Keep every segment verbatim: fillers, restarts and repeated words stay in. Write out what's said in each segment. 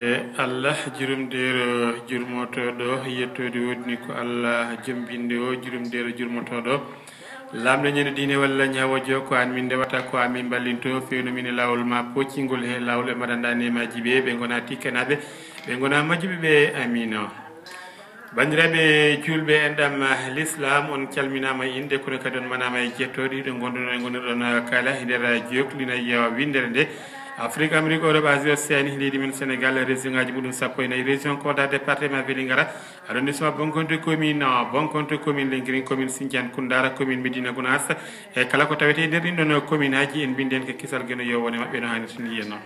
E Allah, jurumdeero jurmotooɗo, yettoode woodni ko Allah, jombinde o, jurumdeero jurmotooɗo. Laamɗo ñande diine walla ñawojo, ko an min ndewata, ko an min ballinto, fewno min e laawol ma poccingol he laawol ɓe mbaɗanɗa nemaji ɓe, ɓe ngona tikkanaaɓe, ɓe ngona majjuɓe ɓe, amiin. Banndiraaɓe juulɓe enɗam l'islam, on calminaama innde, kono kadi on manaama e jettooɗi ɗo ngonduɗon e ngonirɗon kala e nder joklinayi winndere nde Afrique, Amérique, Europe, Asie, Océanie, leydi men Sénégal, région ngaji muɗum sappo e nayi, région Kolda, département Vélingara, arrondissement Bonkonto, commune, euh, Bonkonto, commune Lengirin, commune Sindian Koundara, commune Médina Gounass, e kala ko tawete e nder ɗin ɗon commune aji, en mbinden ko kisal geno yo wone maɓɓe no hannirta ni henno.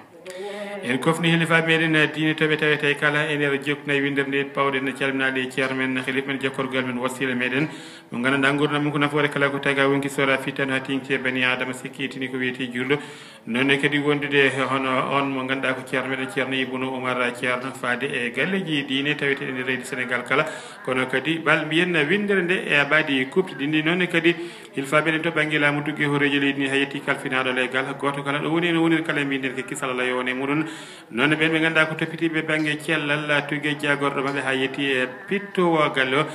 En kofni helifa meɗen diine to ɓe tawete kala e nder joklinayi winndere nde, pawɗen calminaɗe e ceerno men, helifa men, jokkorgal men, wasila meɗen, mo ngannduɗaa nguurndam mum ko nafoore kala ko taga wonki sora fittan ha tiŋti e bani Adama, sikki e tini ko wiyete juulɗo. Noonne kadi wondude e hono on mo ngannduɗaa ko ceerno meɗen, ceerno Ibnu Umar, ceerno faade e galleji diine taweteɗe nder leydi Sénégal kala. Kono kadi bal mbiyen winndere nde e abaadi kuɓtidinɗi. Noonne kadi hilfaaɓe ɗen to bannge laamu tugge hooreejo leydi ni, haa yetti kalfinaaɗo leegal, gooto kala ɗo woni ene woniri kala e mbinden ko kisal Allah yo won e muɗum. Noonne ɓen ɓe ngannduɗaa ko toppitiiɓe bannge cellal, tugge jaagorɗo maɓɓe haa yetti e pittowaagal o,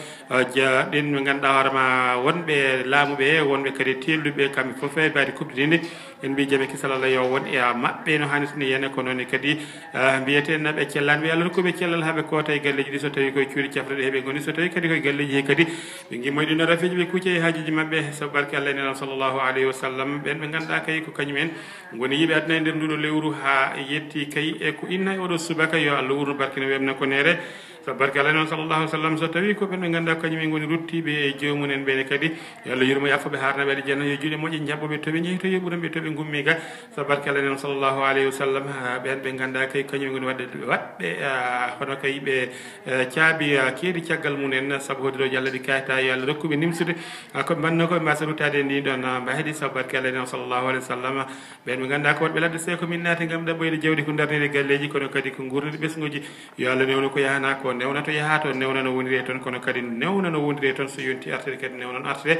ja-, ɗen ɓe ngannduɗaa hoore ma wonɓe laamu ɓe, wonɓe kadi teelduɓe kamɓe fof e abaadi kuɓtidinɗi. En mbi jam e kisal Allah yo won e maɓɓe no hannirta ni henna. Ko noon kadi, ah, mbiyeten naɓe cellanɓe Allah rokkuɓe cellal haa ɓe koota e galleji ɗi, so tawi koye cuuɗi cafrirɗi heɓe ngoni, so tawi kadi koye galleji he kadi ɓe ngimmoyɗi no rafeji, ɓe kuuca e haajuji maɓɓe sabu barke Allah e Nelaaɗo sallallahu alayhi wa sallam. Ɓen ɓe ngannduɗaa kay ko kañum en ngoni yiiɓe aduna e nder nduɗo lewru haa yetti kay e ko inna e oɗo subaka, yo Allah wurnu barke no webna ko neere. Sabu barke Allah noon sallallahu alaihi wa sallam, so tawi ko ɓen ɓe ngannduɗaa kañum en ngoni ruttiiɓe e joomum en ɓene kadi, yo Allah yurmo, yaafo ɓe, haarna ɓe aljanna, yo juuɗe moƴƴe njaɓɓo ɓe to ɓe njehi to, yo ɓuran ɓe to ɓe ngummi ga. Sabu barke Allah noon sallallahu alaihi wa sallam, ha ɓen ɓe ngannduɗaa kay kañum en ngoni waɗde, waɗɓe, ah, hono kay ɓe, eh, caabi, ah, keedi caggal mum en, sabu hoddiro Jalla ɗi kayta, yo Allah rokku ɓe nimsude, ah, ko ɓe mbanno ko ɓe mbasa ruttaade e ndin ɗon, ah, mbahdi. Sabu barke Allah noon sallallahu alaihi wa sallam, ɓen ɓe ngannduɗaa ko waɗɓe ladde seeko min naati ngam ɗaɓɓoyde jawdi ko darnirde galleeji, kono kadi ko nguurnude ɓesnguuji. Yo Allah newnu ko yahana, ko newna to yaha to, newna no woniri e toon, kono kadi newna no woniri e toon, so yonti artede kadi newna no artede,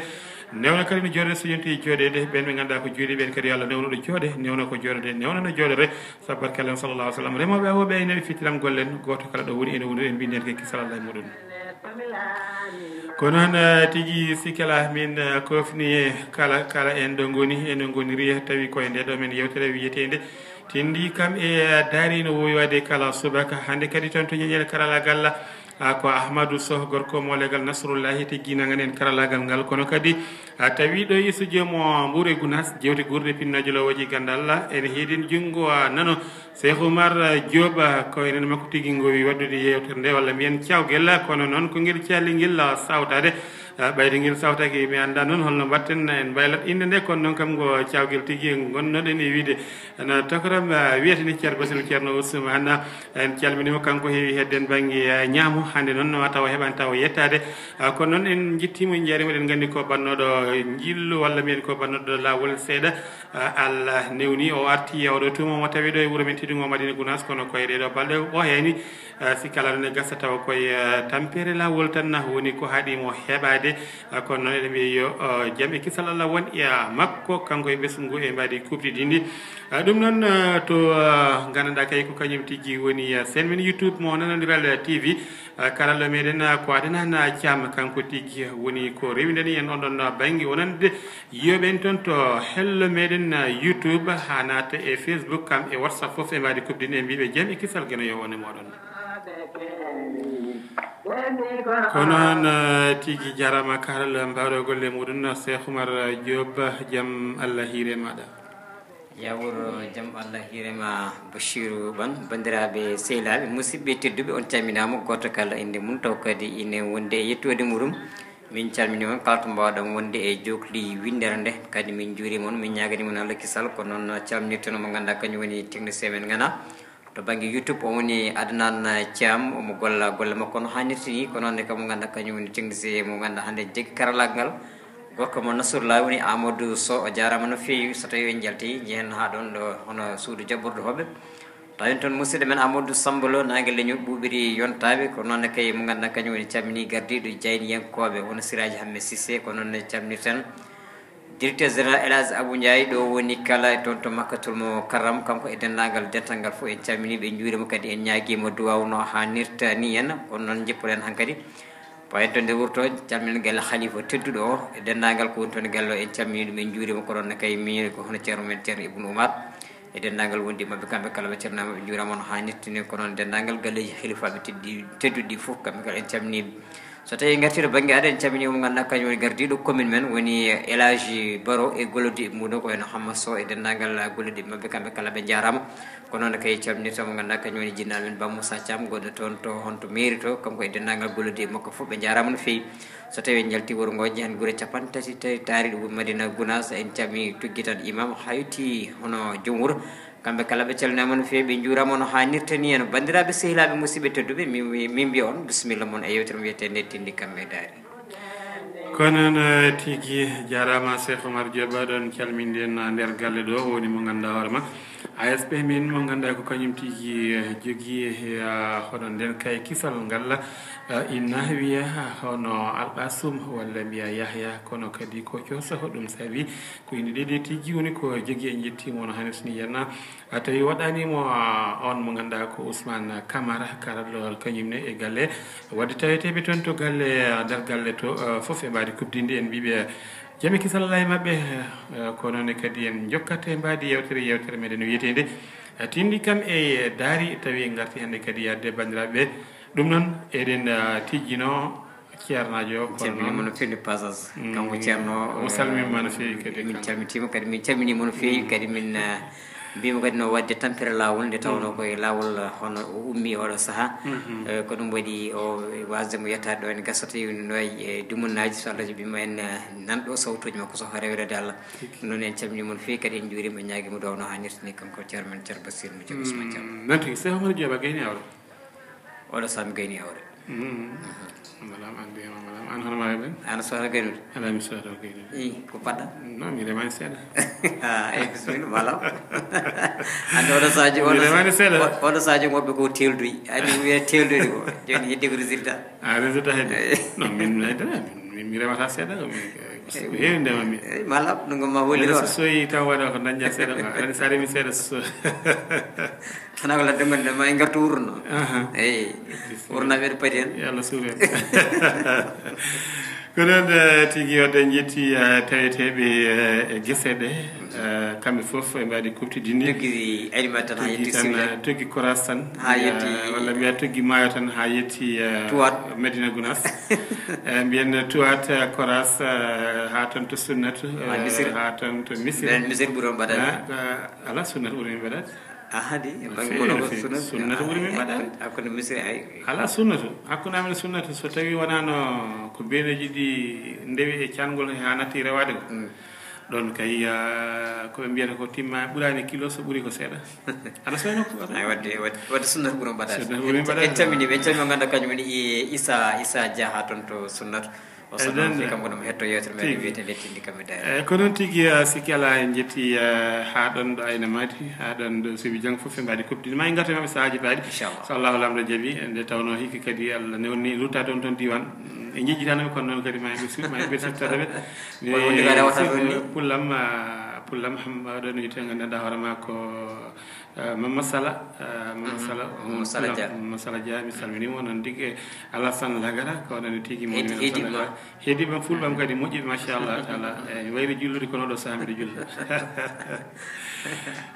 newna kadi no jooɗede, so yonti jooɗede. Ɓen ɓe ngannduɗaa ko jooɗi ɓen kadi yo Allah newnu ɗo jooɗe, newna ko jooɗode, newna no jooɗore. Sabu barke Allah sallallahu alaihi wa sallam, remooɓe awooɓe aynooɓe fittiram gollen, gooto kala ɗo woni ene woniri en mbinden ke kisal Allah e muɗum. Ko noon, eh, tigi sikki alaa, min, eh, kofni kala, kala en ɗo ngoni, ene ngoniri, tawi koye nde ɗo men yewtere wiyeteende Tindi kam e, eh, daari no wowi waɗde kala subaka. Hannde kadi toon to ñeñel karallagal, ah, ko Ahmadou Sow, gorko mo legal Nasrullahi, tiggi nangan en karallagal ngal. Kono kadi, ah, tawi ɗo e studio mo Mbour e Gounass, jewte guurɗe pinnaaji lowooji ganndal, ene heedin junngo, ah, nano. Cheikh Oumar Diop, ko enen makko tigi ngowi waɗdude yewtere nde, walla mbiyen cawgel, kono noon ko ngel calingel sawtaade. Ah, ɓayde ngel sawtaaki, mi anndaa noon holno mbaɗten en mbaylat innde nde, kono noon kam ko cawgel tigi ngonnoɗen e wiide. Ana tokoram, ah, wiyete ni Ceerno Basiru, Ceerno Ousmane, en calminiima, kanko heewi hedden bannge, ah, ñaamo. Hannde noon no tawa heɓaani tawa yettaade. Ah, kono noon en njettiima, en njaariima, eɗen nganndi ko ɓannooɗo njillu, walla mbiyen ko ɓannooɗo laawol seeɗa. Ah, Allah newni o arti e oɗo tuma mo tawi ɗo e wuro men teddugo Madina Gounass, kono koye ɗeɗo balɗe o heyani, ah, si kala ne gasa tawa koye, ah, tampere laawol tan woni ko haɗi mo heɓaade. Ah, kono noon eɗen mbiya yo, ah, jam e kisal Allah won e makko, kanko e ɓesngu ngu e mbaadi kuɓtidinɗi. Ah, ɗum noon, ah, to, ah, ngannduɗaa kay ko kañum tigi woni, ah, seen men YouTube mo Nanondiral T V, ah, karallo meɗen, ah, ko Adnan Thiam, kanko tigi woni ko rewindani en on ɗon, ah, bannge wonande. Yiyoɓe en toon to hello meɗen, ah, YouTube, haa naata e Facebook, kam e WhatsApp fof e mbaadi kuɓtidinɗi, en mbiɓe jam e kisal geno yo wone moɗon. Ko noon, ah, tigi jarama kala mbawɗo golle muɗum, Cheikh Oumar Diop, jam Allah hiire maɗa. Yawuro jam Allah hiire ma Bachirou Ban, banndiraaɓe sehilaaɓe, musidɓe tedduɓe, on calminaama, gooto kala innde mum, taw kadi ine wonde e yettoode muɗum. Min calminii on kala to mbaawɗon wonde e jokli winndere nde. Kadi min njuuriima on, min ñaaganii mon Allah kisal. Ko noon calminirten mo ngannduɗaa kañum woni technicien men ngana. To bannge YouTube, o woni Adnan Thiam, omo golla golle makko no haanirta ni. Ko noon ne kam mo ngannduɗaa kañum woni technicien mo ngannduɗaa hannde jaggi karallaagal ngal. Gorko mo Nasrullah woni Amadou Sow, o jaaraama no feewi. So tawii en njaltii, njehen haa ɗoon ɗo hono suudu jaɓɓordu hoɓɓe. Tawi toon musidɗo men Amadou Samba Lo, naange leñol ɓuuɓiri yontaade, ko noon ne kay mo ngannduɗaa kañum woni calminii gardiiɗo jayniyankooɓe, woni Siraaji Hammet Cissé, ko noon ne calminirten Directeur général El Hadj Abou Ndiaye, ɗo woni kala e toon to Makkatul Mukarram, kanko e denndaangal dental ngal fof, en calminii ɓe, en njuuriima, kadi en ñaagiima duwaaw no haanirta ni en. Kono noon, njippoɗen hankadi, payen to nder wuro to, calminen galle halifa tedduɗo o, e denndaangal ko woni toon e galle o, en calminii ɗum, en njuuriima. Ko ɗoon ne kay miñiri ko hono ceerno men, ceerno Ibnu Umar, e denndaangal wondi maɓɓe, kamɓe kala ɓe calminaama, ɓe njuuraama no haanirta ni. Ko noon denndaangal galleeji halifaaɓe teddi-, tedduɗi ɗi fof, kamɓe kala en calminii ɓe. So tawii en ngartii to bannge aada, en calminii mo ngannduɗaa kañum woni gardiiɗo commune men, woni El Hadji Baro e gollidiiɓe mum, ko wayno Hammat Sow e denndaangal gollidiiɓe maɓɓe, kamɓe kala ɓe njaaraama. Ko noon kay calminirta mo ngannduɗaa kañum woni jinnaaɗo men Ba Moussa Thiam, gonɗo toon to, honto mairie to, kanko e denndaangal gollidiiɓe makko fof, ɓe njaaraama no feewi. So tawii en njaltii wuro ngoo, njehen gure capanɗe tati tawi taariiɗo wuro Madina Gounass, en calminii tuggi tan imam, haa yettii hono joom wuro. Kamɓe kala ɓe calminaama no feewi, ɓe njuuraama no haanirta ni en. Banndiraaɓe, sehilaaɓe, musidɓe tedduɓe, min, min mbiya on bisimilla mon e yeewtere mo wiyetee nde Tinndi Kam e Daari. Kono noon, eh, tigi jaaraama, Cheikh Oumar Diop, ɗoon calminɗen, eh, nder galle ɗo, woni mo ngannduɗaa hoore ma, A S P men mo ngannduɗaa ko kañum tigi, eh, jogii, eh, hono nden kay kisal ngal, eh, ina wiya hono Al Qasum walla mbiya Yahya, kono kadi ko coosa hoɗum sabi ko ine ɗeɗe tigi woni ko jogii. En njettii mo no haanirta ni en. A tawi waɗaani mo, ah, on mo ngannduɗaa ko Ousmane Camara, karallo kañum ne e galle. Waɗde taweteeɓe toon to galle, ah, nder galle to, ah, fof e mbaadi kuɓdinndi, en mbiiɓe jam e kisal Alla e maɓɓe, ah, ko noon ne kadi en njokkat e mbaadi yeewtere, yeewtere meɗen wiyeteende, ah, Tinndi Kam e Daari, tawi en ngarti hannde kadi yaade banndiraaɓe ɓe. Ɗum noon eɗen, ah, tijjino Ceernaajo o, kono calminii mo noon no feewi, Pasas. Mm, kanko Ceerno, o salminiima no feewi kadi, min kanko. Calmitiima kadi, min calminii mo no feewi. Mm. Kadi min, eh, mbiima kadi no waɗde tampere laawol, nde tawnoo, mm, ko e laawol, eh, hono o ummii oɗo sahaa. Mhm. Eh, ko ɗum waɗi o waasde mo yettaade ɗo, en gasa tawi no wayi e dumunnaaji, so Allah jaɓii ma en, eh, nan ɗo sawtuuji makko so rewereede Allah. Tigi. Noon en calminii mo no feewi, kadi en njuuriima, en ñaagiima duwaaw no haanirta ni, kanko Ceerno men, Ceerno Basiir mo Ceerno Ousmane Thiam. Mm, noon tigi, Seex Umar Joob, a gayni awre. Oɗo sahaa mi gayni awre. Mm. Mbalam, an de, mbalam. An hono ma ɓen? An sohla gaynude? Alaa, mi sohla gaynude. I, ko paɗɗa? Non, mi remaani seeɗa. Ah, eyi, bisimilla, mbalam. Hannde oɗo sadio, mi remaani seeɗa. O-, oɗo sadio woɓɓe ko teelduy. Andi ko wiyee teeldude ko. Jooni heddi ko résultat. Ah, résultat heddi. Eyi. Non, min, min, min, min, mi remata seeɗa. Min, eh, ko heewi ndema min. Eyi, mbalam, ɗum ko ma holliro. Réseaux sociaux yi tan waɗa ko dañƴa seeɗa quoi. Aɗa andi so a remi seeɗa so. Xanaa ko ladde ngonɗen ma en ngartu wurno. Aha. Eyi. Wurna ɓeɗe padi hen. Yo Allah suure. Ko noon, eh, tigi wadde en njetti, eh, taweteeɓe, eh, e gese ɗe. Eh, kamɓe fof e mbaadi kuɓtidinndi. Tigi animateur tan haa yetti tan, Siwle. Eh, tigi Koras tan. Haa yetti. Eh, walla mbiya tigi Maayo tan haa yetti, eh, Tuwaat. Medina Gounass. Eh, mbiyen Tuwaat, eh, Koras, eh, haa toon to Sunnatu, eh, Misir. Haa toon to Misir. Nden Misir ɓuri on mbaɗaade. Eh, eh, alaa Sunnatu ɓuri min mbaɗaade. Aha, di, no bannge feewi, mono no ko feewi. Sunnatu. Sunnatu ɓuri min mbaɗaade. Hakkunde Misir ay. Alaa Sunnatu. Hakkunde amen e Sunnatu, so tawii wonaano ko beeneeji ɗi ndewi e caangol he haa natti rewaade ko. Mm. Ɗoon kay, ah, ko ɓe mbiyata ko timma ɓuraani kilo so ɓuri ko seeɗa. Aɗa sooyno ko? Ay, wadde, wadde, wadde Sunnatu ɓuri on mbaɗaade. Sunnatu ɓuri min mbaɗaade. En calminii ɓe, en calminii mo ngannduɗaa kañum woni I-, Issa, Issa Dia haa toon to Sunnatu. O salmon fi kam ko ɗum hetto yeewtere meɗen tigi. Wiyetee nde Tinndi Kam e Daari. Eh, ko noon tigi, eh, sikki alaa en njetti, eh, haa ɗoon ɗo Ayna Madi, haa ɗoon ɗo Sibi Jang fof en mbaadi kuɓtidinndi. Ma en ngartu e maɓɓe sahaaji paaɗi. Inchallah. So Allahu Laamɗo jaɓii, nde tawnoo hikka kadi Allah newni ruttaade on toon diiwaan. En njejjitaano ɓe, kono noon kadi ma en ɓe su-, ma en ɓe suttata ɓe. Kono wonde ko a rewata toon ni? Pullam, ah, pullam, ham, ɗo no wiyetee nganndanɗaa hoore maa ko Eh, Mama Sala, eh, Mama Sala, Mama Sala Dia. Mama Sala Dia, mi salminii mo, noon tigi Alassane Lagara, ko onon tigi mo. Heddi, heddi Alassane Lagara. Heddi ɓam, fulɓam kadi moƴƴi, machallah taala. Eh, wayri jullude kono ɗo saha mbiɗo julla.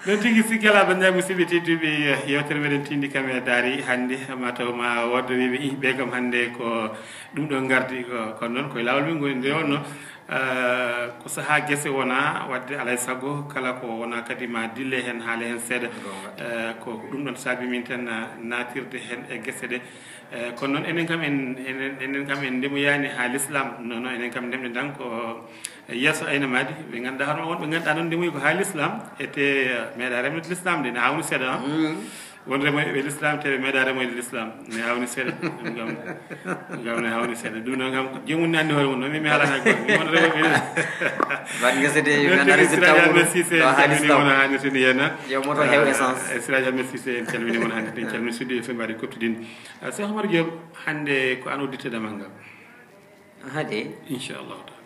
Noon tigi sikki alaa, banndiraaɓe musidɓe tedduɓe, eh, yeewtere meɗen Tinndi Kam e Daari hannde, ma taw ma woodde wiiɓe, ih, ɓe kam hannde ko ɗum ɗo ngardi, ko, kono noon koye laawol min ngoni nde wonno. Eh, ko sahaa gese wona, wadde alay sago kala ko wona kadi ma dille heen, haale heen seeɗa. Goonga. Eh, ko ɗum ɗon saabi min tan, ah, naatirde heen e gese ɗe. Eh, kono noon enen kam en, enen, enen kam en ndemoyaani haa l'islam. Non, non, enen kam ndemɗe tan ko yeeso Ayna Madi. Ɓe ngannduɗaa hono wonɓe ngannduɗaa noon ndemoyi ko haa l'islam. Ete, eh, meeɗa remde l'islam de, ne hawni seeɗa, ah. Mm. Won remoyɓe ɓe l'islam, te ɓe meeɗa remoyde l'islam. Ne hawni seeɗa. Ɗum kam, ɗum kam ne hawni seeɗa. Ɗum ɗon kam, joomum ne anndi hoore mum, non min mi haalana goɗɗo. Min won remoyɓe. Ban gese de, mi anndaa résultat mum. Siraj Ahmed Cissé, en calminii mo no haanirta ni henna. Yo moto heew essence. Eh, Siraj Ahmed Cissé, en calminii mo no haanirta ni, en calminii Sud F M mbaadi kuɓtidinndi. Ah, Cheikh Oumar Diop, hannde ko an udditteɗam ngal. Aha, de. Inchallahu taala.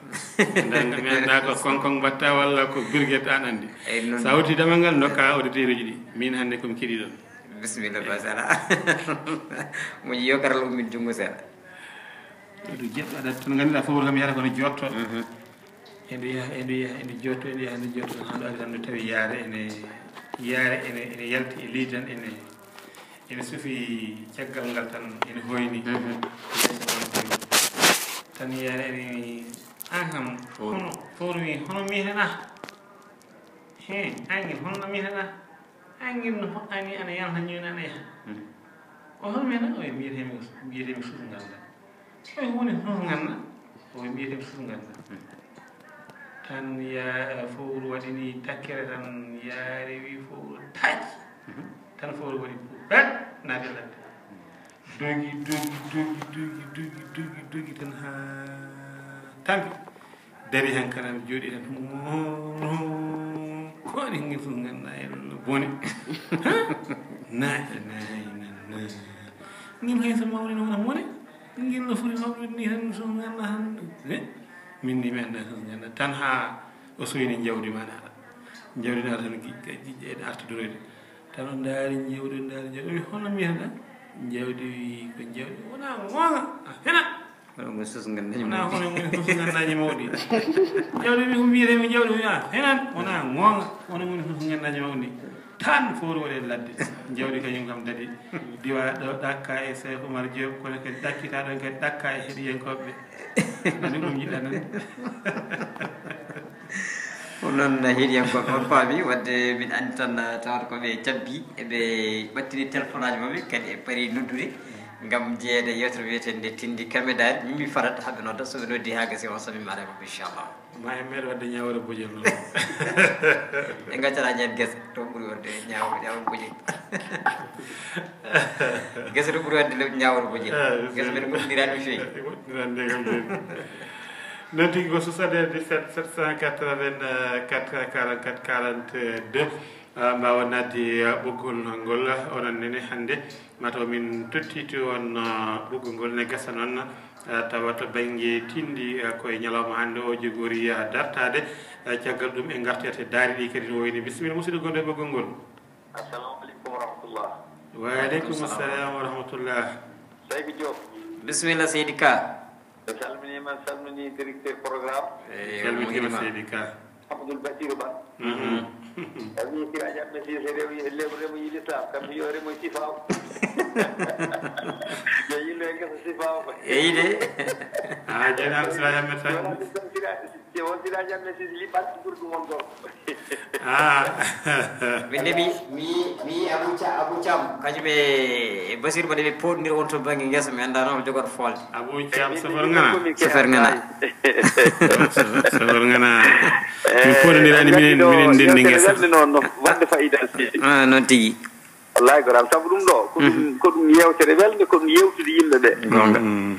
Mi anndaa ko koŋ-koŋ mbaɗta walla ko birget, an anndi. Eyi, noon. So a uddii damal ngal, ndokkaa auditeur uji ɗi. Miin hannde ko mi keɗii ɗoon. Bisimilla, machallah. Moƴƴi, yo garal ummin junngo seeɗa. Eɗo jeɗɗo adat tan, ngannduɗaa fof kam yahata kono jootto. Mhm. Eɗo yaha, eɗo yaha, eɗo jootto, eɗo yaha, eɗo jootto. Hannde ari tan, mi tawi yaare ene, yaare ene, ene yalti e leydi tan, ene, ene suufi caggal ngal tan, ene hoyni. Mhm. Tan yaare ene, aan kam, hono, fowru wi, hono mbiyeteɗaa? He, aan ngel, hono mbiyeteɗaa? Aan ngel no hoɗɗani, ana yalta ñiwna, ana yaha. Mhm. O hono mbiyeteɗaa? O mbiyetee mi, mbiyetee mi Suusu Ngannda. Oy, woni Suusu Ngannda? O mbiyetee mi Suusu Ngannda. Mhm. Tan ya, fowru waɗi ni takkere tan, yaare wi fowru taƴ. Mhm. Tan fowru waɗi bet, naati ladde. Dogi, dogi, dogi, dogi, dogi, dogi, dogi tan haa tampi. Dari heen kala mi jooɗi tan. Ko waɗi ngel fof nganndaa en no bone. Nayi, nayi, nayi. Ngel hay so mawni no wona mone. Ngel no foti mawnude ni tan so nganndaa tan. Eh? Min ni mi anndaa so nganndaa. Tan haa o soyni jawdi ma naata. Jawdi naata tan giƴƴe, giƴƴe ene arta doroyde. Tan o ndaari jawdi, o ndaari jawdi. O wi, "Hono mbiyeteɗaa?" Jawdi wi, "Ko jawdi wonaa goonga. A fena." Kono mo sus nganndaji wonaa mawɗi. Kono mo sus nganndaji mawɗi. Jawdi wi ko mbiyetee mi jawdi wi, "A fenan, wonaa goonga." Kono mo sus nganndaji mawɗi. Tan fowru waɗi ladde. Jawdi kañum kam dadi. Diwa ɗo ɗakka e Cheikh Oumar Diop, kono kadi ɗakkita ɗon kadi ɗakka e heɗiyankooɓe. Nani ɗum yiɗa nan. Ɗum noon, heɗiyankooɓe, on paami, wadde min anndi tan, ah, tawata ko ɓe cabbi, eɓe ɓattini téléphone aji maɓɓe, kadi e pari noddude ngam jeyeede e yeewtere wiyeteende Tinndi Kamedaari. Min mi farat haa ɓe nodda, so ɓe noddi haa gasi, on so min maare maɓɓe, inchallah. Ma en meeɗ wadde ñaawore bojel noon. En ngaccataa ñande gese, to ɓuri wadde ñaawo-, ñaawore bojel. Gese to ɓuri wadde le-, ñaawore bojel. Ah, gese men goɗɗiniraani no feewi. Goɗɗiniraani nde kam feewi. Noon tigi ko soixante-dix-sept sept cent quatre-vingt-quatre quarante-quatre quarante-deux. Ah, mbaawa naatde, ah, ɓoggol ngol, ah, onon nene hannde. Mataw min tottiti on, ah, ɓoggol ngol ne gasa noon, ah, tawa to bannge tinndi, ah, koye ñalawma hannde o jogori, ah, dartaade. Ah, caggal ɗum en ngartoyat e daari ɗi kadi no woyni. Bisimilla, musidɗo gonɗo e ɓoggol ngol. Assalamu aleykum wa rahmatullah. Wa aleykum assalam wa rahmatullah. Seydi Diop. Bisimilla, Seydi Ka. Mi salminiima, salmini directeur programme. Eey, calmitiima, moƴƴiima. Seydi Ka. Abdoul Basirou Ba. Mhm. A wii Siraji Ahmed Cissé rewi, rew-, remoyi l'islam, kam yo remoy sifaw. Yo yillo e ngesa sifaw. Eyi de. Ah, jooni hannde Siraji Ahmed tan. Yo hannde tan Siraji, si won Siraji Ahmed Cissé liɓɓat ɓurɗum won gorko. Ah. Min de mi, mi, mi Abou Thia-, Abou Thiam, kañum e Basir Ba de ɓe pooɗndir on to bannge ngesa, mi anndaa noon jogor foolde. Abou Thiam, chauffeur ngana? Chauffeur ngana. Chauffeur ngana. Eh, min pooɗndirani, minen, minen ndenndi ngesa. Welnde noon, no waɗde fayida. Ah, noon tigi. Wallahi ko ram, sabu ɗum ɗo, ko ɗum, mhm, ko ɗum yeewtere welnde, ko ɗum yeewtude yimɓe ɓe. Goonga. Mm.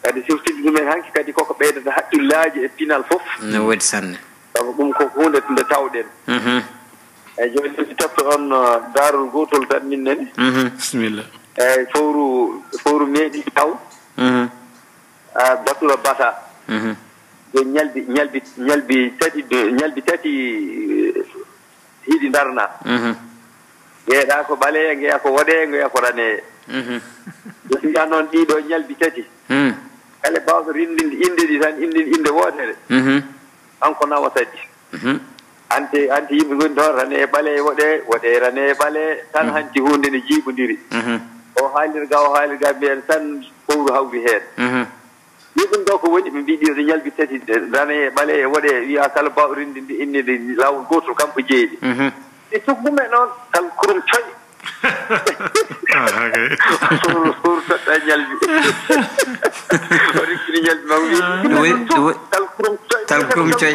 Kadi sirtinde ɗumen hanki kadi koko ɓeydata hakkillaaji e pinal fof. No woodi sanne. Sabu ɗum ko huunde nde tawɗen. Mhm. Eyi, jooni mi totto on, uh, daarol gootol tan min nani. Mhm. Bisimilla. Eyi, fowru, fowru meeɗi taw. Mhm. Ah, Batura Bata. Mhm. Yo ñalbi, ñalbi, ñalbi tati, de, ñalbi tati, eh, hiɗi ndarna. Mhm. Ngeeɗa ko ɓaleeya, ngeeya ko woɗeeya, ngeeya ko raneeya. Mhm. Yo mbiya noon ɗiɗo ñalbi tati. Hmm. Kala baawɗo rinndinde innde ɗi tan, inndin innde wootere. Mhm. Kanko nawata ɗi. Mhm. Hanti, hanti yimɓe ngoni toon, rane e ɓale e woɗe, woɗe e rane e ɓale, tan, mhm, hanti huunde ne jiiɓondiri. Mhm. O haalirga, o haalirga, mbiyen tan fowru hawri heen. Mhm. Yo ɗum ɗo ko woni, ɓe mbiɗi ɗo ñalbi tati, rane e ɓale e woɗe, wiya kala baawɗo rinndinde innde laawol gootol, kam ko jeeyɗi. Mhm. E tuggume noon, tan kurum coy. Ah, ok. Fowru, fowru toɗɗa ñalbi. O rikkini ñalbi makko, wiyi, ah, ɗum woni, ɗum woni, tal kurum coy, tal kurum coy.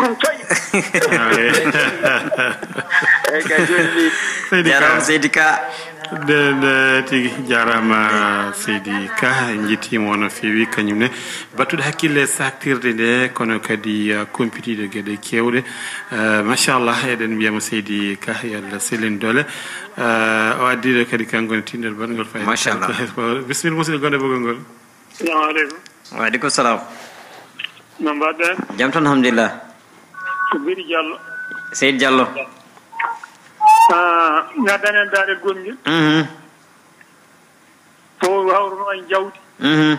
Ah, ok. Eyi, kay, jooni ni. Seydi Ka. Jaaraama, Seydi Ka. Nde, nde tigi, jaaraama, Seydi Ka. En njettiima on no feewi, kañum ne. Battuɗo hakkille saktirde nde, kono kadi, uh, kumpitiiɗo geɗe keewɗe. Uh, machallah, eɗen mbiyamo Seydi Ka, yo Allah selin doole. Uh, o addiɗo kadi kanko ne tinndol banngol fayda. Machallah. Bisimilla, musidɗo gonɗo e ɓoggol ngol. Assalamu aleykum. Wa aleykum salam. No mbaɗɗen? Jam tan, alhamdulillah. Ko Biri Diallo. Seydi Diallo. Ah, ngaddane en daarel gonngel. Mhm. Ko hawruno en jawdi. Mhm.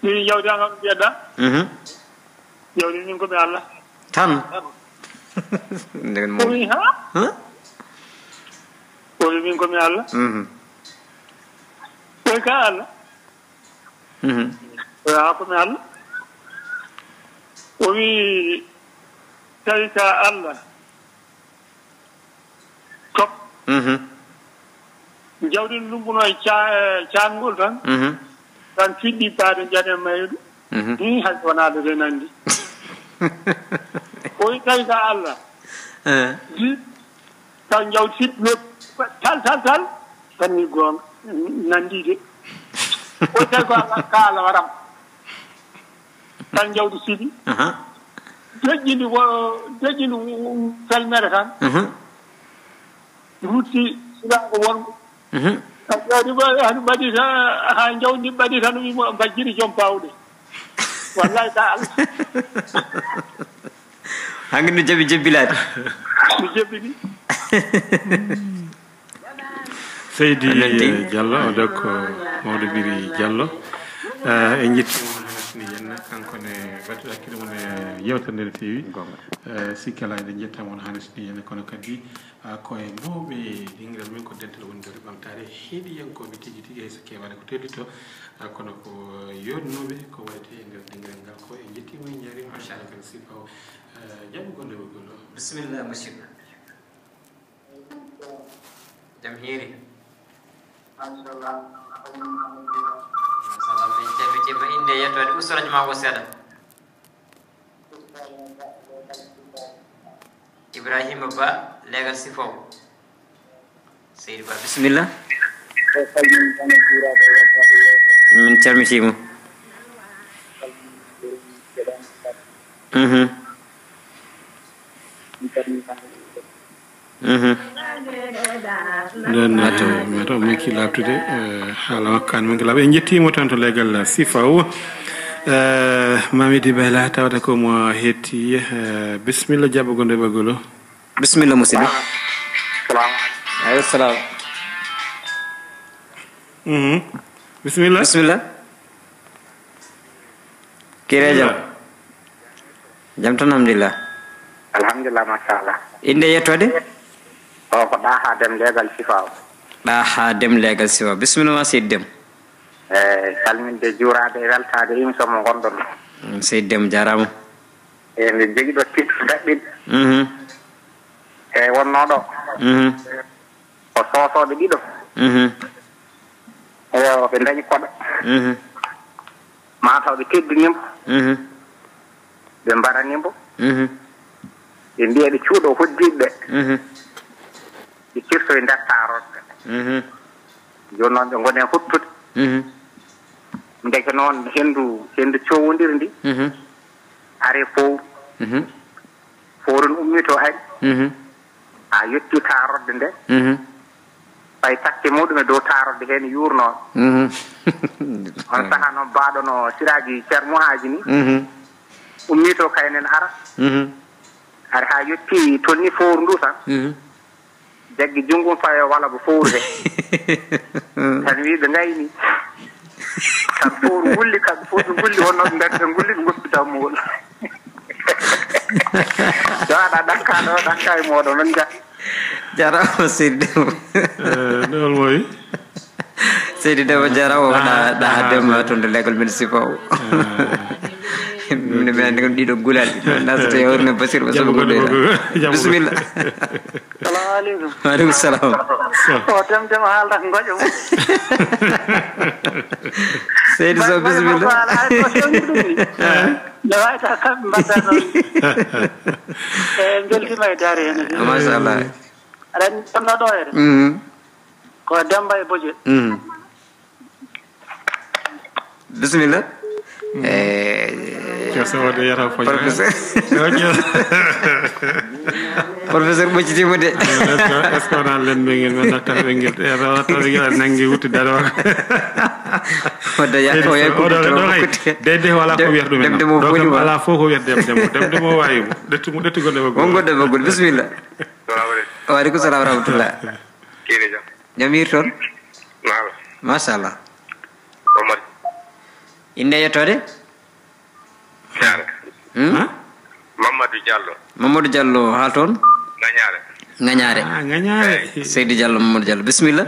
Min jawdi an kam mbiyeɗa. Mhm. Jawdi min ko mi Allah. Tan. Nden mo. Ko mi ha? Huh? Ko min ko mi Allah. Mhm. Ko ka Allah. Mhm. Ko ya ko mi Allah. O wi tawi ka Allah. Top. Mhm. Jawdi ndumbuno e ca-, e caangol tan. Mhm. Tan fiɗɗi baade jane mayru. Mhm. Ni hay wona de renandi. O wi tawi ka Allah. Eh. Di taw jawdi fiɗɗi no tal, tal, tal. Tan ni goonga. Nandi de. O tawi ko Allah, ka Allah waram. Tan jawdi siɗi. Aha. Deƴƴini wo-, deƴƴini wo-, felmere tan. Mhm. Rutti silaago wongo. Mhm. Jawdi ba-, hano ɓaɗi ta-, ha jawdi ɓaɗi tan wimo bajjiri joom bawɗe. Wallahi ta Allah. Hanki no jaɓi jebbilaade. Mi jebbini. Seydi Diallo, o dok mawɗo Biri Diallo. Eh, en njettiima on, Hanis Ni Yenna, kanko ne baɗɗo hakkille mum e yewtere nde no feewi. Eh, sikkala eɗen njettaama on, Hanis Ni Yenna, kono kadi, ah, ko e mawɓe dingiral men ko dental woni doole ɓamtaare heɗiyankooɓe tigi tigi, hay so keewaani ko teddito, ah, kono ko yooɗnooɓe ko wayte e nder dingiral ngal. Ko en njettiima, en njaariima, machallah, kadi sifaw, eh, jaɓugol e ɓoggol o. Bisimilla, musidɗo. Jam hiiri. Machallah. Machallah, min calmitima. Innde e yettoode. Ustu radio ma o seeɗa. Ibrahima Ba, leegal Sifaw. Seydi Ba, bisimilla. Min calmitima. Mhm. Mhm. Nden, eh, mataw manki laaɓtude, eh, haala makko an manki laaɓa. En njettiimo tan to leegal Sifaw. Eh, Mamidi Bayla, tawata ko mo hetti, eh, bisimilla, jaɓɓo gonɗo e ɓoggol o. Bisimilla, musidɗo. Salam. Aleykum salam. Mhm. Bisimilla. Bisimilla. Kiire jam. Jam tan, alhamdulillah. Alhamdulillah, machallah. Innde e yettoode? O ko Ɗaha Dem, leegal Sifaw. Ɗaha Dem, leegal Sifaw. Bisimilla ma, Seydi Dem. Eeyi, salminde, juuraade e weltaade émission mo ngonɗon. Mm, Seydi Dem, jaaraama. Eeyi, mbiɗo jogii ɗo titre daɓɓiɗo. Mhm. Eeyi, wonnoo ɗo. Mhm. Ko soosooɓe ɗiɗo. Mhm. Eyo, ɓe ndañi koɗo. Mhm. Maa taw ɓe teddini mo. Mhm. Ɓe mbarani mo. Mhm. Ɓe mbiya ɓe cuuɗo hoddiiɓe ɓe. Mhm. Ɓe cirtoye nder taarorde. Mhm. Jooni noon ɓe ngoni e huttude. Mhm. Ndeke noon henndu, henndu coowondiri ndi. Mhm. Ari fowru. Mhm. Fowru no ummii to ari. Mhm. Haa yettii taarorde nde. Mhm. Fayi takke muɗum e dow taarorde heen yuurnoo. Mhm. On sahaa noon baaɗo no siraaji Ceerno Muhaaji ni. Mhm. Ummii to kaynen ara. Mhm. Ari haa yettii tolni fowru ndu tan. Mhm. Jaggi junngo fayo walla ko fowru he. Tan wi ɓe ngayni. Tan fowru wulli, kamɓe fof ɓe ngulli, wonno ɓe mbeɗa ɓe ngulli, ɓe ngoppi dammuwol. Yo aɗa ɗakka ɗo, ɗakka e mooɗon, on njaha. Jarama, Seydi Demba. Eh, ɗo hol mo wi? Seydi Demba, jarama, ko ɗa, ɗa, ɗa, Demba, toon to legal municipal o. Eh. Min mi andi kam ɗiɗo gulal. Nasata e horne Basir, Basir. Jam ko ɗo, jam ko. Bisimilla. Salamu aleykum. Wa aleykum salam. O Dem Dem haalata ko ngoƴa mum. Seydi Sow, bisimilla. No wawi taw kamɓe mbaɗta noon. E, beltima e daare heen. Machallah. Aɗa anndi ɗo ɗo ere? Mhm. Ko Demba e Boje. Mhm. Bisimilla. Eh, Professeur. Professeur ɓoccitiima de. Est-ce que wonaa lemmbel ngel, men natta ɓe ngel? E, tawa, tawa ɓe ngel nangi wutti daro. Wadde ya, o yaay ko oɗo, oɗo kay. De, de, wala ko wiyata ɗum en. Demde mo fof ko woni mo. Ala fof ko wiyata dem, dem, dem, dem mo waawi mo. Ɗettu mo, ɗettu goɗɗo mo. Won goɗɗo mo goɗɗo. Bismillah. Salamu aleykum. Wa aleykum salam wa rahmatullah. Kiiri jam. Jam hiiri toon? Naam. Machallah. Mamadou. Innde yettoode? Jaare. Hmm? Ha? Mamadou Diallo. Mamadou Diallo, haa toon? Ngañaare. Ngañaare. Ah, Ngañaare. Eyi. Seydi Diallo, Mamadou Diallo. Bismillah.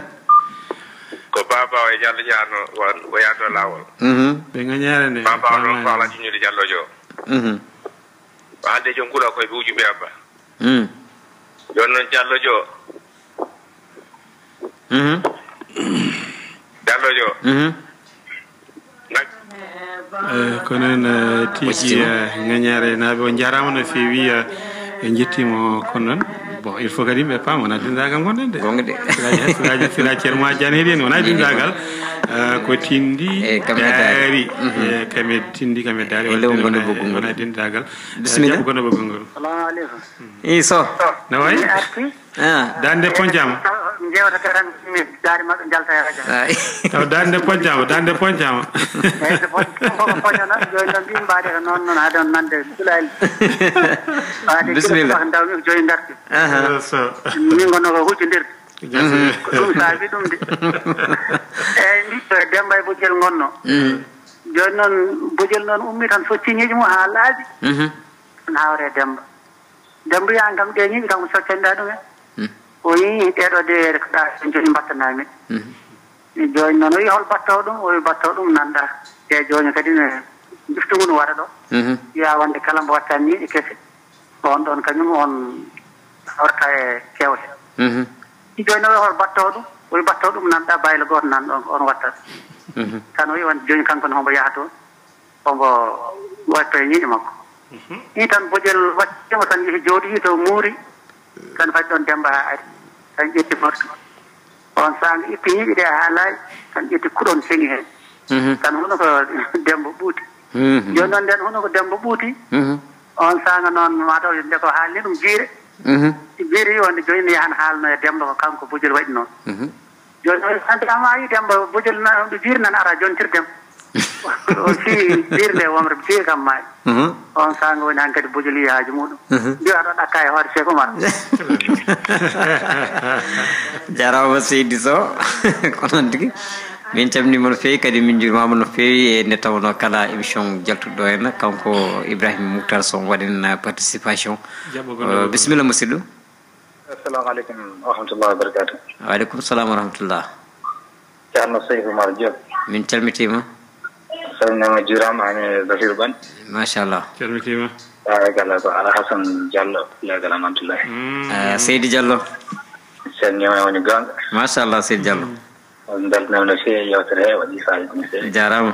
Ko Baba o e Diallo Diano, o, o yaado laawol. Mhm. Ɓe Ngañaare ne, Baba o noon Baba ko Alhaji Ñuuli Diallo Jo. Mhm. O haalde joom kuuɗa koye ɓe uju mbiya Abba. Hmm. Jooni noon Diallo Jo. Mhm. Diallo Jo. Mhm. Nag- Eh, kono en, eh, tigi, eh, Ngañaare naaɓe, on njaaraama no feewi, eh, en njettiima kono noon. Bon, il faut kadi yimɓe paama, wonaa denndaangal ngonɗen de. Goonga de. Firaaji, firaaji, firaaji Ceerno Maajaan heɗi en, wonaa denndaangal. Eh, ko tinndi, eh, kam e daari. Daari. Mhm. Eh, kam e tinndi, kam e daari. E lew wonaa, ngonɗo boggol ngol. Wonaa denndaangal. Bismillah. Eh, jaɓɓo gonɗo boggol ngol. Salamu aleykum. Ii, Soh. No wayi? Mi arti. Ah. Daande ponjaama. Jewta tan min daari maɓɓe njalta e rajo. Ay. Taw daande ponjaama, daande ponjaama. Eyyi, so pon-, pon-, pon-, poñana, jooni noon mbiimi mbaɗe ko noon, noon haade on nande Sulaali. Mbaɗe Bismillah. Kilo ko ndawmi ko jooni ndarti. Aha. Soh. Min ngonno ko huccondirde. Gasi. Mhm. Ko ɗum saabi ɗum de. Eyyi, mbi ko Demba e Bojel ngonno. Mhm. Jooni noon, Bojel noon ummi tan, socci ñiiƴe mum haa laaɓi. Mhm. Tan hawre e Demba. Demba wiyaani kam, ɗe ñiiɓe kam ko soccanɗa ɗum en. Hmm. O yii ɗeɗo de ko ɗa en joni mbattanami. Hmm. Jooni noon o yii hol battaw ɗum, o yii battaw ɗum nanɗa. E jooni kadi ne, jiftu ngu no waɗa ɗo. Mhm. Wiya wonde kala mbo wattani ni e kese. On ɗon kañum on hawrata e kewte. Mhm. Jooni o yii hol battaw ɗum, o yii battaw ɗum nanɗa baylo gooto nan ɗon, on watta. Mhm. Tan o yii wonde jooni kanko ne hombo yaha toon. Omo watta e ñiiƴe makko. Mhm. Ɗi tan Bojel waɗtiima tan, yehi jooɗii to muuri, tan faɗi ɗoon Demmba haa ari, tan ƴetti morso. On saanga itti ñiiƴe ɗe haa laaɓi, tan ƴetti kuɗon seŋi heen. Mhm. Tan hono ko Demmba ɓuuti. Mhm. Jooni noon ndeen hono ko Demmba ɓuuti. Mhm. On saanga noon maa taw nde ko haalni ɗum jiire. Mhm. Jiire wonde jooni ne yahan haalno e Demmba ko kanko Bojel waɗi noon. Mhm. Jooni noon, hannde kam a yii Demmba, Bojel na, ɗo jiiri nan ara jontirde mo. O fii jiiri nde wonre, jiiri kam maayi. Mhm. On saanga woni hankadi Bojel yii haaju muɗum. Mhm. Mbiya ɗo ɗakka e hoore Cheikh Oumar. Jaaraama seydi Soh. Ko noon tigi. Min calminii mo no feewi, kadi min njuuriima mo no feewi e nde tawnoo kala émission jaltuɗo ɗo en, kanko Ibrahima Mouhtar Sow waɗen participation. Jaɓɓo golle. Euh, bisimilla musidɗo. Assalamu aleykum wa rahmatullahi wa barakatuh. Wa aleykum salam wa rahmatullah. Ceerno Seydou Oumar Diop. Min calmitiima. Salminaama, juuraama, aan e Basiru Ɓan. Machallah. Calmitiima. Barakallah, ko Alhasan Diallo, legal Amantullah. Mm. Ah, Seydi Diallo. Salminaama, woni goonga. Machallah, Seydi Diallo. Mm. On mbeltanaama no feewi, yewtere he waɗi faayiida no feewi. Jaaraama.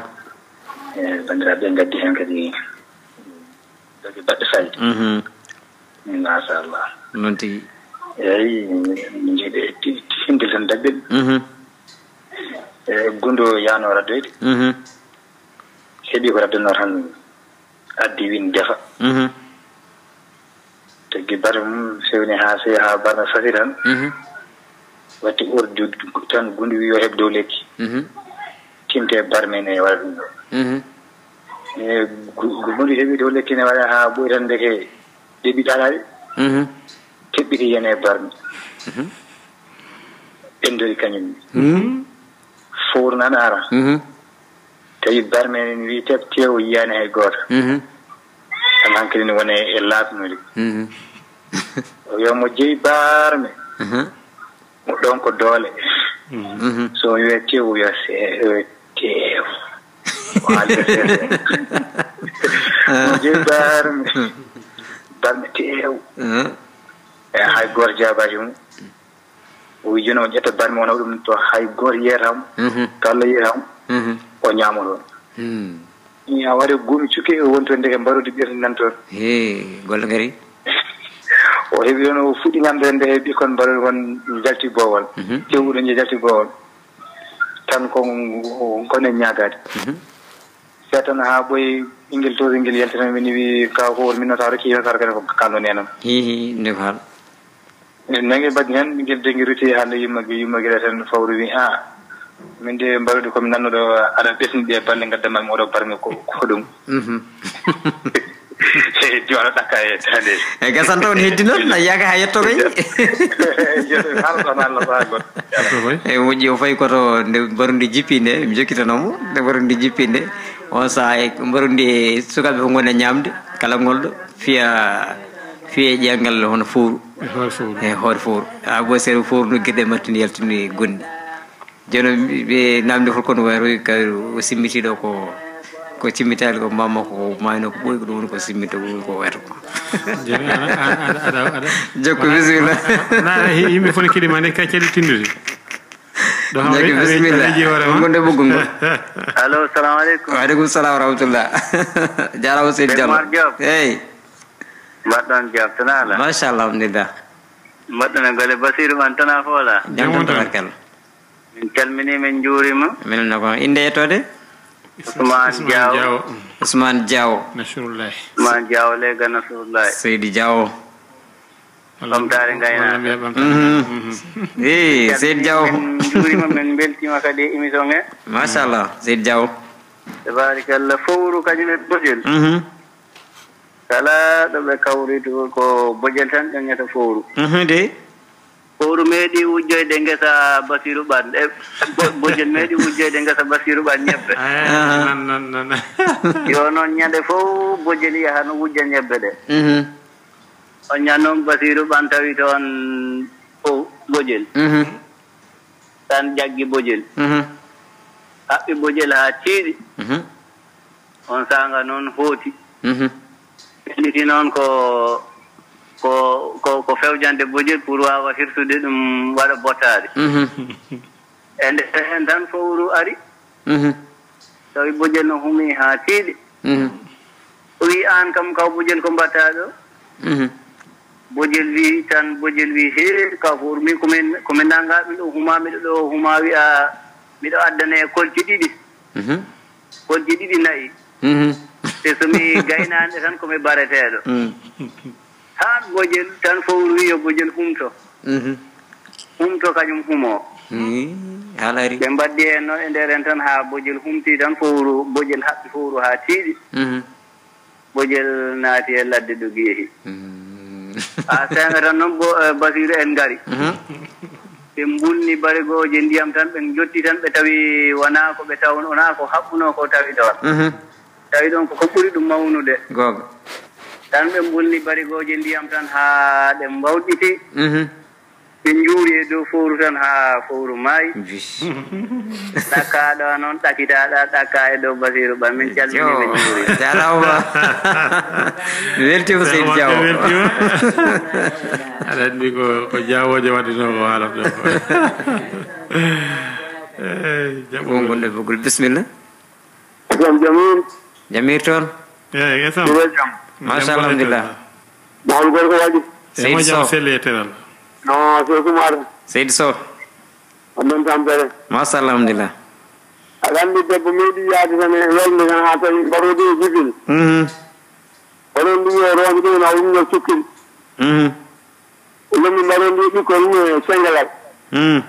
E banndiraaɓe ngaddi heen kadi dogge baɗɗe faayiida. Mhm. Machallah. Noon tigi. Eeyi, min njiɗi ti-, tinde tan daɓɓel. Mhm. E gundo yaano raddoyde. Mhm. Heɓi ko raddanoo tan addi win defa. Mhm. Taggi barme mum fewni haa sewi haa barme fasi tan. Mhm. Watti ordi tan gundu wi yo heɓ dow lekki. Mhm. Tinte barme ne waɗa ɗum ɗo. Mhm. E gu-, gu-, gundu heɓi dow lekki ne waɗa haa ɓoy tan ndeke ɗeɓi ɗaɗaɗe. Mhm. Keɓɓiti yen e barme. Mhm. Ɓendori kañum. Mhm. Fowru nan ara. Mhm. Tawi barme en wi tep tew yiyaani hay gooto. Mhm. Tan hankadi ne woni e laatnude. Mhm. O wiya mo jeyi barme. Mhm. Mo ɗon ko doole. Mhm. So wiya tew, wiya se-, wiya tew. O haalde seeɗa. Mo jeyi barme. Barme tew. Mhm. E hay gooto jaabaaki mo. O wi jooni o ƴetta barme o nawa ɗum to hay gooto yeetam, mhm, to Allah yeetam, mhm, o ñaama ɗoon. Hmm. Ina waɗa goomi cukke o woni toon ndeke mbaroodi ɓirni nan toon. He, golle ngari. O heɓi ɗoon o fuɗɗi ñamde nde ɓikkon mbaroodi won jalti boowal. Mhm. Tewuɗo nje jalti boowal. Tan ko, ko ne ñaagaade. Mhm. Ɓe tan haa ɓooyi ɓinngel towɗo ngel yaltina min wi ka ko won min nota rokki hino sara kadi ko kalno nenam. Hihi, nde ko hal. Nange baɗi heen ɓinngel dengi ruti hannde yumma gi, yumma gi tan fawru wi, "A, min de mbarude ko mi nannuɗo aɗa ɓesni ɗe balle ngadda ma mi oɗo barmi ko, ko ɗum." Mhm. Joɗo ɗakka e tande. E gasan taw ne heddi noon, na yaaka ha yetto kay. Joɗo hal ɗon Allah sa goɗɗo. E moƴƴi o fayi koto nde mbarundi jippi nde, mi jokkitanomo, nde mbarundi jippi nde. On saha e mbarundi e sukaaɓe fof ngoni e ñaamde, kala ngolɗo fiya, fiya e ƴiyangal hono fowru. E hoore fowru. E hoore fowru. A bo seeɗa fowru no geɗe mattini yaltini gonɗi. Jooni ɓe namdi hol kono wayro ka o simmitiɗo ko, ko simmitaali ko mama ko mayno ko ɓoy ko ɗum woni ko simmito ɗum woni ko wayto ko. Jooni ana, ana, aɗa, aɗa, aɗa. Jokko bismillah. Na, na, yimɓe fof ne keɗi ma nde ka caɗi tindude. Ɗo ha Jokko bismillah. Aɗa yiɗi hoore ma? Gonde ɓoggol ngol. Allo, salamu aleykum. Wa aleykum salam wa rahmatullah. Jarama seydi Diallo. Umar Diop. Hey. Mbaɗɗon Diop, tana ala? Machallah, alhamdulillah. Mbaɗɗon e golle Basiru ɓan tana foola? Jam tan tabarkalla. Min calmini, min njuurima. Min no ko innde yettode? Ousmane Diaw. Ousmane Diaw. Nasrullahi. Ousmane Diaw, Lega Nasrullahi. Seydi Diaw. Ɓamtaare ngaynaaka. Mhm. Eh, Seydi Diaw. Min njuurima, min mbeltima kadi e émission he. Machallah, Seydi Diaw. Tabarikalla, fowru kañum e bojel. Mhm. Kala ɗo ɓe kawri to ko bojel tan ƴoñata fowru. Mhm, de. Fowru meeɗi wujjoyde ngesa Basiru Ɓan. E, bo-, bojel meeɗi wujjoyde ngesa Basiru Ɓan ñebbe. Eh, aha. Nan, nan, nan. Yo noon ñande fof bojel yaha no wujja ñebbe ɗe. Mhm. On ñande noon Basiru Ɓan tawi toon ko bojel. Mhm. Tan jaggi bojel. Mhm. Haɓɓi bojel haa tiiɗi. Mhm. On saanga noon hooti. Mhm. Felliti noon ko, ko, ko, ko fewjande bojel pour waawa hirsude ɗum waɗa bottaari. Mhm. E nder heen tan fowru ari. Mhm. Tawi bojel no humi haa tiiɗi. Mhm. O wi, "Aan kam kaw bojel ko mbaɗtaa ɗo?" Mhm. Bojel wi tan, bojel wi, "Hee, kaw fowru min ko min, ko min nanngaa ɗum ɗo huma, miɗo ɗo huma wi'a miɗo addane kolce ɗiɗi." Mhm. Kolce ɗiɗi na'i. Mhm. Te so mi gaynaande tan ko mi bareteeɗo. Mm. Haa bojel tan fowru wi yo bojel humto. Mhm. Humto kañum humo. Mm, haalari. Ɓe mbaddi heen noon e nder heen tan haa bojel humti tan fowru, bojel haɓɓi fowru haa tiiɗi. Mhm. Bojel naati e ladde ɗo geehi. Mhm. Haa seeŋa tan noon bo, eh, Basiru en ngari. Mhm. Ɓe mbulni barigooje ndiyam tan, ɓe njotti tan, ɓe tawi wonaa ko ɓe taw-, wonaa ko haɓɓunoo ko tawi ɗoon. Mhm. Tawi ɗoon ko ko ɓuri ɗum mawnude. Googa. Tan ɓe mbulni barigooje ndiyam tan haa ɗe mbawɗiti. Mhm. Ɓe njuuri e dow fowru tan haa fowru maayi. Bis. Ɗakkaa ɗo noon, ɗakitaaɗa, ɗakkaa e dow Basiru Ɓan. Min calminii, min njuuriima. Jaaraama. Mi weltiima, Seydi Diaw. Mi weltiima. Aɗa anndi ko, ko jaawooje waɗi noon ko haalata ɗo ko. Eey, jaɓɓo. Won gonɗo e ɓoggol. Bisimilla. Jam Jamil. Jamir toon. Eey, esam. Sire jam. Machallah, alhamdulillah. Mawɗo gorko waɗi. Seydi Sow. Seydi Sow. Seydi Sow. On ɗon tampere. Machallah, alhamdulillah. Aɗa anndi debbo meeɗi yaade tan e welnde tan haa tawi mbaroodi e jibin. Mhm. Oɗon mbiyi o roonde ɗum na wumno cukkin. Mhm. Lomi mbaɗo ndi ɓikkol mum e Sengelal. Hmm.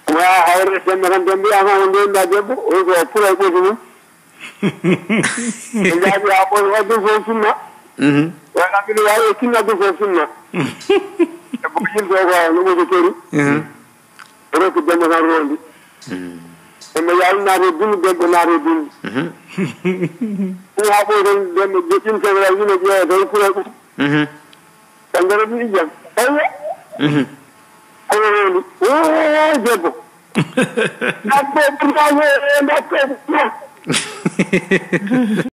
Wa hawre Demba tan, Demba wiyama ko ndenda debbo, o ko pulay ɓotu mum. Ɓe jaabi ha ɓoy wadde fof sunna. Mhm. Wala mbiɗo wawi e sunna ɗum fof sunna. E boyil ko ko no ɓotu tori. Mhm. Rokki Demba tan rondi. Mhm. Demba yawi naate dun, Demba naate dun. Mhm. Ɗum ha ɓoy tan Demba joɗɗin Sengelal yino ƴeewa tan pulay ɓotu. Mhm. Ɓe ngara ɗum ijam. Aywa. Mhm. Kono woni, "Oo, debbo." Debbo, ɗum ɗo, debbo, ɗum ɗo.